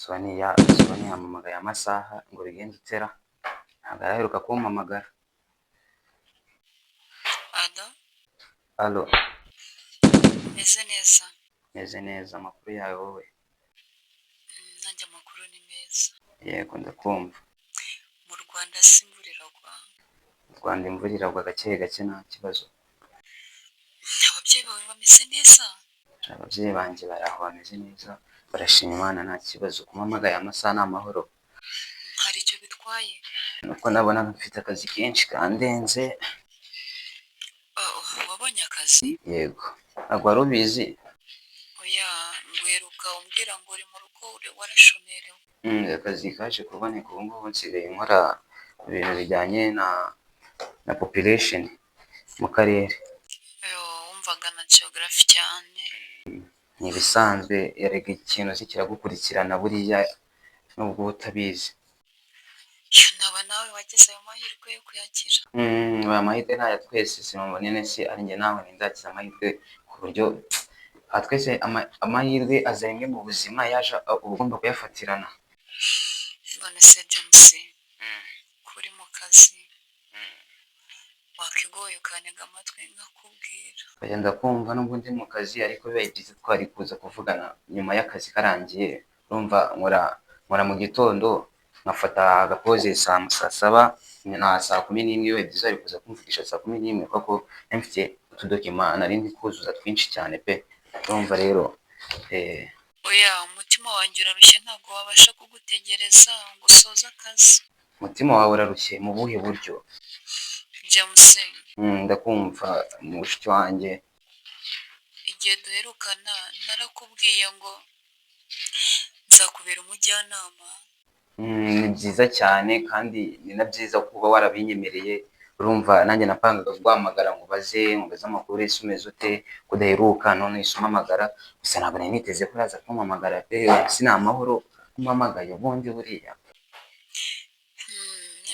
Sonia, Sonia yampamagaye amasaha ngo bigenze utera, ntabwo araheruka kumpamagara. Allo? Allo? Meze neza. Meze neza, amakuru yawe wowe? Nanjye amakuru ni meza. Yego, ndakumva. Mu Rwanda se imvura iragwa? Mu Rwanda imvura iragwa gake gake, nta kibazo. Ababyeyi bawe bameze neza? Ababyeyi banjye bari aho, bameze neza, barashima Imana, nta kibazo. Kumpamagaye amasaha ni amahoro? Hari icyo bitwaye? Nuko nabonaga mfite akazi kenshi kandenze. Oh, wabonye akazi? Yego, ntabwo wari ubizi? Oya, ngweruka umbwira ngo uri mu rugo warashomerewe. Akazi kaje kuboneka, ubu ngubu nsigaye nkora ibintu bijyanye na population mu karere. Yo, wumvaga na geography cyane. Ni ibisanzwe erega, ikintu uzi kiragukurikirana buriya nubwo uba utabizi. Yo, naba nawe wagize ayo mahirwe yo kuyagira. Aya mahirwe ni aya twese, simubonene se ari njye nawe, ninzakiza amahirwe ku buryo aha twese amahirwe aza rimwe mu buzima, yaje uba ugomba kuyafatirana. None se James, ko uri mu kazi, wakigoye ukantega amatwi nkakubwira? Oya, ndakumva nubwo ndi mu kazi, ariko bibaye byiza twari kuza kuvugana nyuma y'akazi karangiye. Urumva nkora mu gitondo, nkafata agapoze saa 7 na saa 11. Bibaye byiza wari kuza kumvugisha saa 11, kuko nari mfite utudocument nari ndi kuzuza twinshi cyane pe. Urumva rero Oya, umutima wanjye urarushye, ntabwo wabasha kugutegereza ngo usoze akazi. Umutima wawe urarushye mu buhe buryo? James. Ndakumva mushiki wanjye. Igihe duherukana narakubwiye ngo nzakubera umujyanama. Ni byiza cyane kandi ni na byiza kuba warabinyemereye. Urumva nanjye napangaga kuguhamagara ngo ubaze amakuru, ese umeze ute ko udaheruka, none uhise umpamagara. Gusa ntabwo nari niteze ko uraza kumpamagara pe. Si ni amahoro umpamagaye ubundi buriya?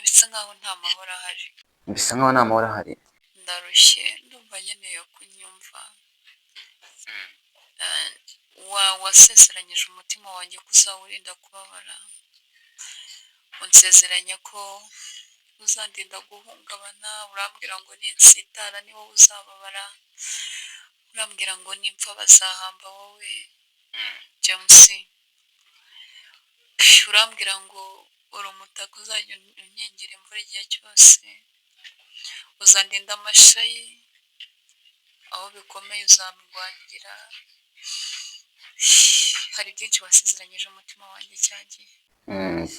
Bisa nkaho nta mahoro ahari. Bisa nkaho nta mahoro ahari. Ndarushye, ndumva nkeneye kunyumva. Wasezeranyije umutima wanjye ko uzawurinda kubabara, unsezeranya ko uzandinda guhungabana, urambwira ngo ninsitara ni wowe uzababara, urambwira ngo nimpfa bazahamba wowe James, urambwira ngo uri umutaka uzajya unkingira imvura igihe cyose, uzandinda amashayi, aho bikomeye uzandwanirira. Hari byinshi wasezeranyije umutima wanjye cyagiye.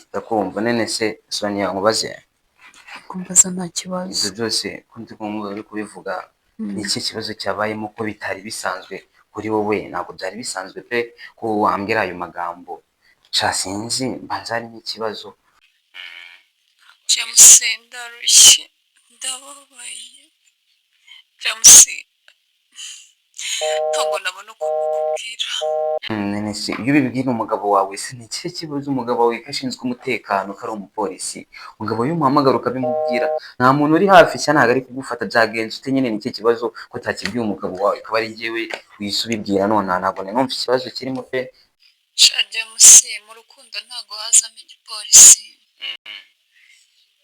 Ndakumva. None se Sonia, nkubaze? Kumbaza nta kibazo. Ibyo byose ko ndi kumva uri kubivuga, ni iki kibazo cyabayemo ko bitari bisanzwe kuri wowe? Ntabwo byari bisanzwe pe ko wambwira ayo magambo. Sha, sinzi, mbanza harimo ikibazo. James, ndarushye, ndababaye James, ntabwo nabona ukuntu nkubwira. None se iyo ubibwira umugabo wawe se, ni ikihe kibazo? Umugabo wawe ko ashinzwe umutekano, ko ari umupolisi, umugabo iyo umuhamagara ukabimubwira, nta muntu uri hafi cyangwa ntabwo ari kugufata, byagenze ute nyine? Ni ikihe kibazo ko utakibwiye umugabo wawe, akaba ari njyewe wihise ubibwira nonaha? Ntabwo nari numva ikibazo kirimo pe. Sha James, mu rukundo ntabwo hazamo igipolisi,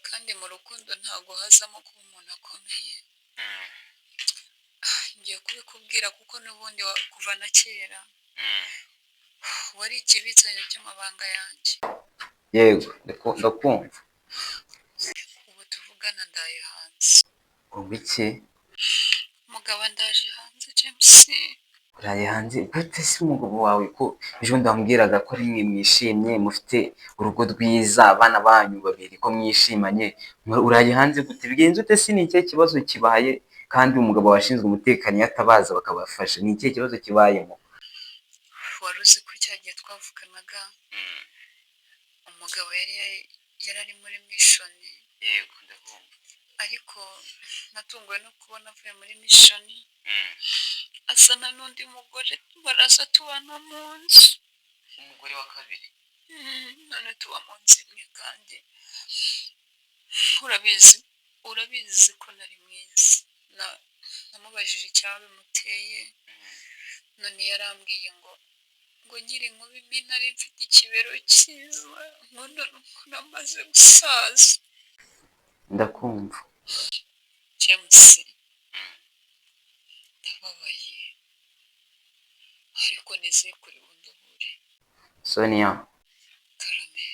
kandi mu rukundo ntabwo hazamo kuba umuntu akomeye. Ngiye kubikubwira kuko n'ubundi kuva na kera wari ikibitsanyo cy'amabanga yanjye. Yego, ndakumva. Ubu tuvugana ndaye hanze. Ngo iki? Umugabo andaje hanze, James. Uraye hanze gute se? Umugabo wawe ko ejo bundi wambwiraga ko ari mwe mwishimye, mufite urugo rwiza, abana banyu babiri ko mwishimanye, uraye hanze gute? Bigenze ute se? Ni ikihe kibazo kibaye kandi umugabo washinzwe umutekano iyo atabaza bakabafasha? Ni ikihe kibazo kibayemo? Wari uzi ko cya gihe twavuganaga umugabo yari ari muri mission? Yego, ndakumva. Ariko natunguwe no kubona avuye muri mission azana n'undi mugore, baraza tubana mu nzu. Umugore wa kabiri? None tuba mu nzu imwe, kandi urabizi ko nari mwiza. Namubajije icyabimuteye, none yarambwiye ngo Ngo nkiri inkumi mbi nari mfite ikibero cyiza, nkono nuko namaze gusaza. Ndakumva. James, ndababaye, ariko nizeye kuri bunduhure. Sonia. Karame.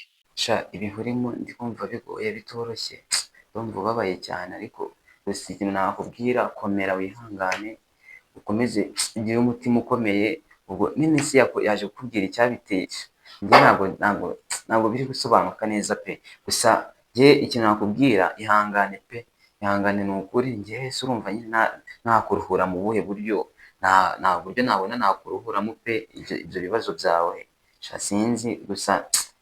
Sha, ibihe urimo ndi kumva bigoye, bitoroshye, ndumva ubabaye cyane, ariko gusa ikintu nakubwira, komera, wihangane, ukomeze ugire umutima ukomeye. Ubwo n'iminsi yaje kukubwira icyabiteye, njye ntabwo biri gusobanuka neza pe. Gusa njye ikintu nakubwira, ihangane pe, ihangane, ni ukuri. Njye se urumva nyine nakuruhura mu buhe buryo? Nta buryo nabona nakuruhuramo pe. Ibyo bibazo byawe, sha, sinzi. Gusa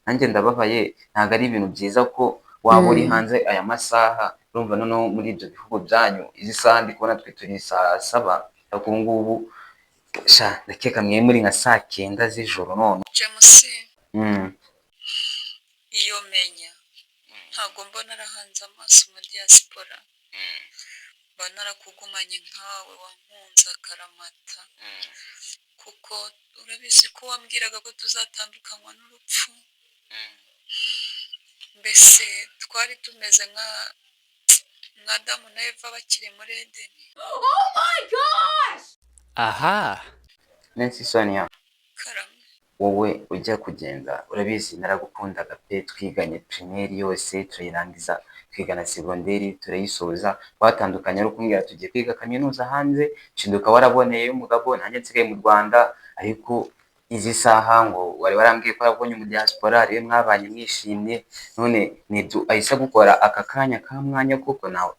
nanjye ndababaye, ntabwo ari ibintu byiza ko waba uri hanze aya masaha. Urumva noneho muri ibyo bihugu byanyu izi saha ndi kubona twe turi saa 7, ariko ubu ngubu, sha, ndakeka mwe muri nka saa 9 z'ijoro none. James, iyo menya ntabwo mba narahanze amaso mu diaspora, mba narakugumanye nkawe wankunze akaramata, kuko urabizi ko wambwiraga ko tuzatandukanywa n'urupfu. Mbese twari tumeze nka Adamu na Eva bakiri muri Edeni. Aha. Nancy, Sonia. Karame. Wowe ujya kugenda, urabizi naragukundaga pe. Twiganye primaire yose turayirangiza, twigana segonderi turayisoza. Twatandukanye ari ukumbwira tugiye kwiga kaminuza hanze, nshiduka waraboneye umugabo, nanjye nsigaye mu Rwanda. Ariko izi saha ngo wari warambwiye ko warabonye umu diaspora, ariwe mwabanye mwishimye, none nibyo ahise agukora aka kanya ka mwanya koko? Nawe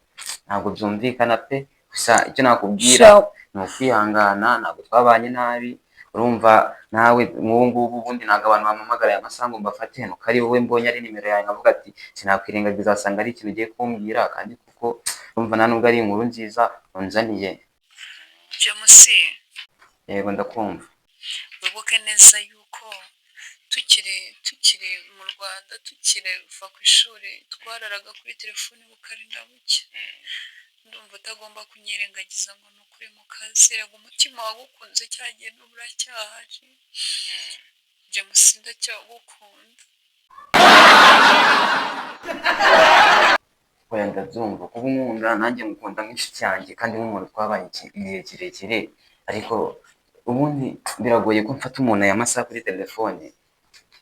ntabwo byumvikana pe. Gusa icyo nakubwira ni ukwihangana, ntabwo twabanye nabi. Urumva nawe nk'ubu ngubu, ubundi ntabwo abantu bampamagara aya masaha ngo mbafate, nuko ari wowe mbonye ari nimero yawe, nkavuga ati sinakwirengagiza, wasanga ari ikintu ugiye kumbwira. Kandi kuko urumva nta nubwo ari inkuru nziza unzaniye. James. Yego, ndakumva. Wibuke neza yuko tukiri mu Rwanda, tukiriva ku ishuri, twararaga kuri telefoni bukarinda bucya. Ndumva utagomba kunyirengagiza ngo ni ukuri mu kazi. Rega umutima wagukunze cyagiye n'ubu uracyahari. James, ndacyagukunda. Oya, ndabyumva kuba unkunda, nanjye ngukunda nk'inshuti yanjye kandi nk'umuntu twabaye igihe kirekire. Ariko ubundi biragoye ko mfata umuntu aya masaha kuri telefone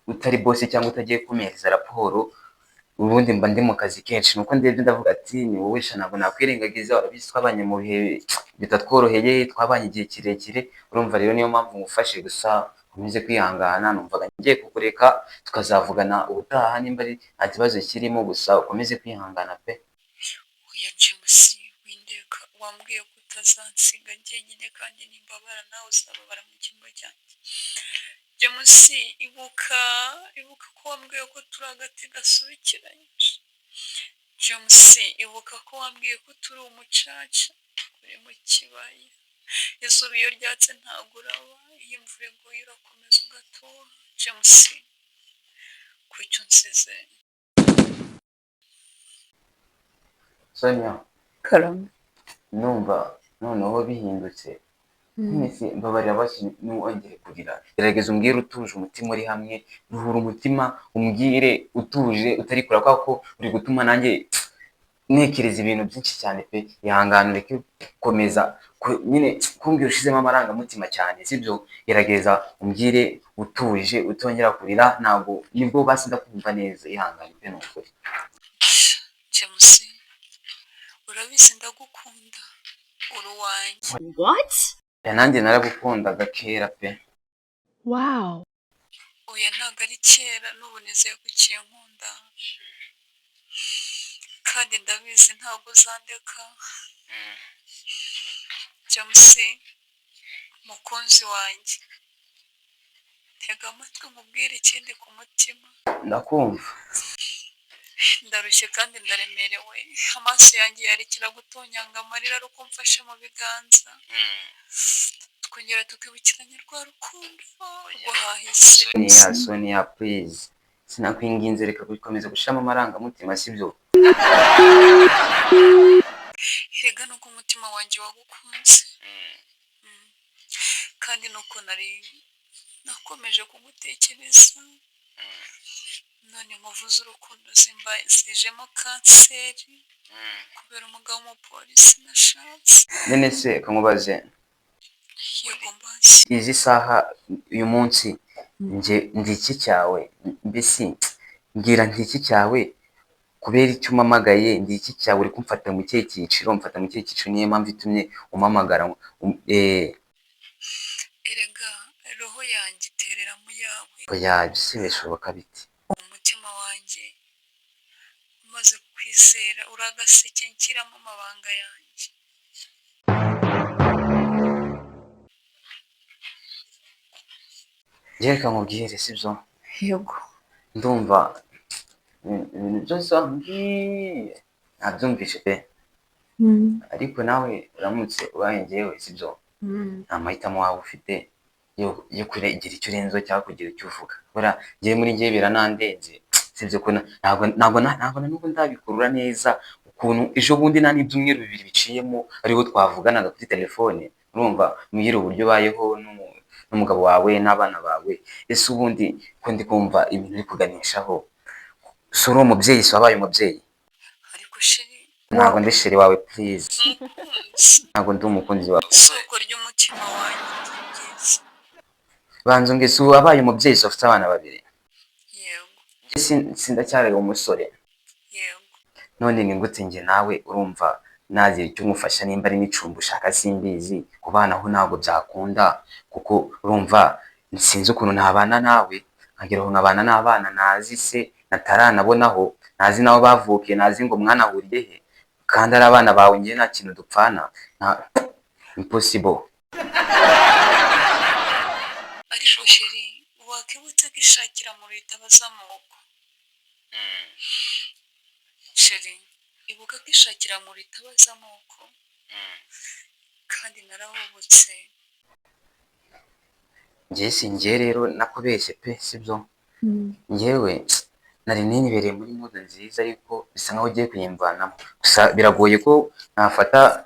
utari boss cyangwa utagiye kumpereza raporo. Ubundi mba ndi mu kazi kenshi, nuko ndebye ndavuga ati ni wowe, sha, ntabwo nakwirengagiza. Urabizi twabanye mu bihe bitatworoheye, twabanye igihe kirekire. Urumva rero niyo mpamvu ngufashe. Gusa nkomeze kwihangana, numvaga ngiye kukureka tukazavugana ubutaha nimba ari nta kibazo kirimo. Gusa ukomeze kwihangana pe. Oya James, windeka. Wambwiye ko utazansiga njyenyine, kandi nimbabara nawe uzababara mu cyimbo cyanjye. James, ibuka, ibuka ko wambwiye ko turi agati gasubikiranyije. James, ibuka ko wambwiye ko turi umucaca uri mu kibaya. Izuba iyo ryatse ntabwo uraba, iyo imvura iguye urakomeza ugatoha. James, kuki unsize? Sonia. Karame. Numva noneho bihindutse. None mbabarira basi ntiwongere kurira. Gerageza umbwire utuje, umutima uri hamwe, ruhura umutima, umbwire utuje, utari kure, kubera ko uri gutuma nanjye ntekereza ibintu byinshi cyane pe. Ihangane, ureke gukomeza nyine kumbwira ushizemo amarangamutima cyane, sibyo? Gerageza umbwire utuje, utongera kurira, ntabwo nibwo basi ndakumva neza. Ihangane pe, ni ukuri. James, urabizi ndagukunda, uri uwanjye. What? Ya, nanjye naragukundaga kera pe. Wow. Oya, ntabwo ari kera, n'ubu nizeye ko ukinkunda, kandi ndabizi ntabwo uzandeka. James, mukunzi wanjye, tega amatwi nkubwire ikindi ku mutima. Ndakumva. Ndarushye kandi ndaremerewe, amaso yanjye yarekera gutonyanga amarira ari uko mfashe mu biganza, twongera tukibukiranya rwa rukundo rwo hahise. Sonia, Sonia, please, sinakwinginze, reka gukomeza gushiramo amarangamutima, sibyo? Erega nuko umutima wanjye wagukunze, kandi nuko nari Nakomeje kugutekereza, none inkovu z'urukundo zijemo kanseri kubera umugabo w'umupolisi nashatse. None se kamubaze? Yego, mbazi. Izi saha, uyu munsi, nje ndi iki cyawe? Mbese mbwira, ndi iki cyawe? Kubera icyo umpamagaye, ndi iki cyawe? Uri kumfata mu kihe cyiciro? Mfata mu kihe cyiciro? Niyo mpamvu itumye umpamagara? Erega roho yanjye iterera mu yawe. Oya, ibyo bishoboka bite? Umutima wanjye umaze kukwizera, uri agaseke nshyiramo amabanga yanjye. Njye reka nkubwire, sibyo? Yego. Ndumva ibintu byose wambwiye nabyumvise pe, ariko nawe uramutse ubaye njyewe, sibyo, nta mahitamo waba ufite yo kugira icyo urenzaho cyangwa kugira icyo uvuga. Buriya njyewe, muri njyewe biranandenze, sibyo, ko ntabwo na n'ubu ndabikurura neza, ukuntu ejo bundi nta n'ibyumweru 2 biciyemo ariho twavuganaga kuri telefone, urumva mbwira uburyo ubayeho n'umugabo wawe n'abana bawe. Ese ubundi ko ndi kumva ibintu uri kuganishaho, si uri umubyeyi? Si wabaye umubyeyi? Ariko chéri. Ntabwo ndi chéri wawe, please. Umukunzi. Ntabwo ndi umukunzi wawe. Isoko ry'umutima wanjye ryiza. Banza umbwire, si wabaye umubyeyi? Si ufite abana babiri? Yego. Njye sindacyari umusore? Yego. None ni gute njye nawe, urumva nagira icyo umufasha? Nimba ari n'icumbi ushaka, simbizi. Kubana aho ntabwo byakunda, kuko urumva sinzi ukuntu nabana nawe nkagera aho nkabana n'abana ntazi se, ntataranabonaho, ntazi n'aho bavukiye, ntazi ngo mwanahuriye he, kandi ari abana bawe. Njye nta kintu dupfana, nta impossible. Ariko chéri, wakibutse ko ishakira mu ritabaza amoko? Chéri, ibuka ko ishakira mu ritabaza amoko, kandi narahubutse. Njye si njye rero nakubeshye pe, sibyo? Njyewe nari nibereye muri mood nziza, ariko bisa nkaho ugiye kuyimvanamo. Gusa biragoye ko nafata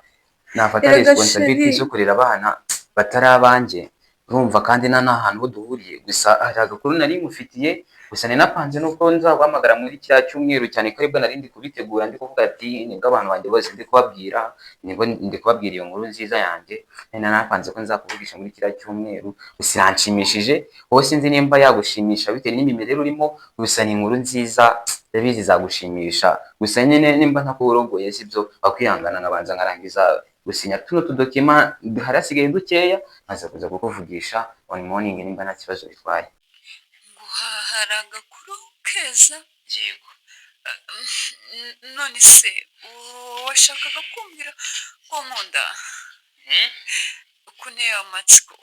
Erega responsibility chéri. zo kurera abana batari abanjye, urumva, kandi nta n'ahantu ho duhuriye. Gusa hari agakuru nari ngufitiye, gusa nari napanze nuko nzaguhamagara muri kiriya cyumweru, cyane ko aribwo nari ndi kubitegura, ndi kuvuga ati nibwo abantu banjye bose ndi kubabwira, nibwo ndi kubabwira iyo nkuru nziza yanjye. Nari napanze ko nzakuvugisha muri kiriya cyumweru. Gusa iranshimishije. Wowe sinzi nimba yagushimisha bitewe n'imimerere urimo, gusa ni inkuru nziza, ndabizi izagushimisha. Gusa nyine nimba ntakurogoye, sibyo, wakwihangana nkabanza nkarangiza gusinya tuno tudocument hari hasigaye dukeya, nkaza kuza kukuvugisha on morning, nimba nta kibazo bitwaye. Ngo hari agakuru keza? Yego. None se washakaga kumbwira ko nkunda? Ko unteye amatsiko,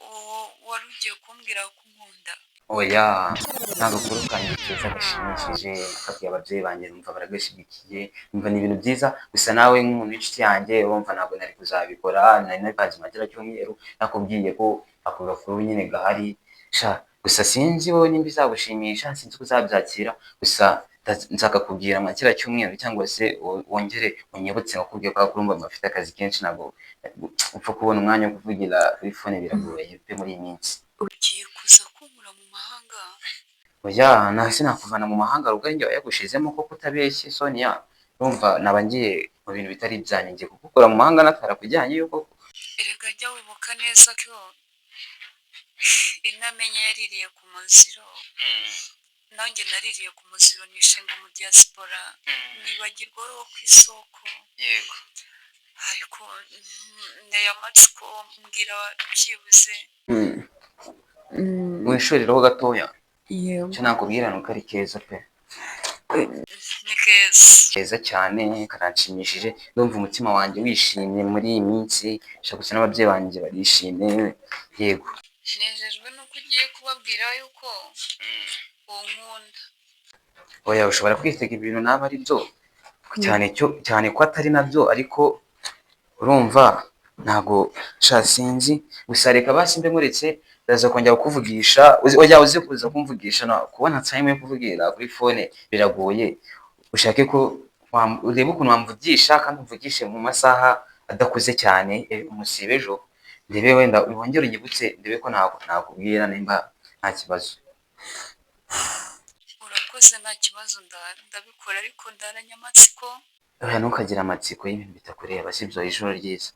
wari ugiye kumbwira ko unkunda? Oya, ni agakuru kanjye keza gashimishije. Nakabwiye ababyeyi banjye, numva baragashyigikiye, numva ni ibintu byiza. Gusa nawe nk'umuntu w'inshuti yanjye, urumva ntabwo nari kuzabikora, nari nabipanze mu kiriya cyumweru, nakubwiye ko ako gakuru nyine gahari sha. Gusa sinzi wowe nimba izagushimisha, sinzi uko uzabyakira. Gusa nzakakubwira nka kiriya cyumweru, cyangwa se wongere unyibutse nkakubwiye, kubera ko urumva mfite akazi kenshi, ntabwo upfa kubona umwanya wo kuvugira kuri phone, biragoye pe muri iyi minsi. Ugiye kuza kunkura mu mahanga? Oya, nta sinakuvana mu mahanga, rugari njye wayagushizemo koko. Utabeshye Sonia, urumva naba ngiye mu bintu bitari ibyanjye, ngiye kugukura mu mahanga natarakujyanye yo koko? Erega jya wibuka neza ko intamenya yaririye ku muziro. Nanjye naririye ku muziro, nishinga mu diaspora, nibagirwa wo ku isoko. Ariko nteye amatsiko, mbwira byibuze. Wishurireho gatoya. Yego. Icyo nakubwira ni uko ari keza pe. Ni keza? Keza cyane, karanshimishije. Ndumva umutima wanjye wishimye muri iyi minsi. Gusa n'ababyeyi banjye barishimye, yego. Nejejwe nuko ugiye kubabwira yuko unkunda. Oya, ushobora kwitega ibintu naba ari byo, cyane cyo cyane ko atari nabyo, ariko urumva ntago sha, sinzi. Gusa reka basi mbe nkuretse, ndaza kongera kukuvugisha. Oya, uze kuza kumvugisha, kubona time yo kuvugira kuri phone biragoye. Ushake ko urebe ukuntu wamvugisha, kandi umvugishe mu masaha adakuze cyane, umusibe ejo, ndebe wenda wongere unyibutse, ndebe ko nakubwira nimba. Nta kibazo. Urakoze, nta kibazo, ndabikora, ariko ndaranye amatsiko. Oya, ntukagire amatsiko y'ibintu bitakureba, sibyo? Ijoro ryiza.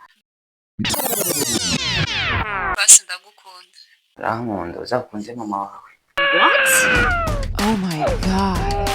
Basi, ndagukunda. Urankunda? Uzakunze mama wawe. Oh my God.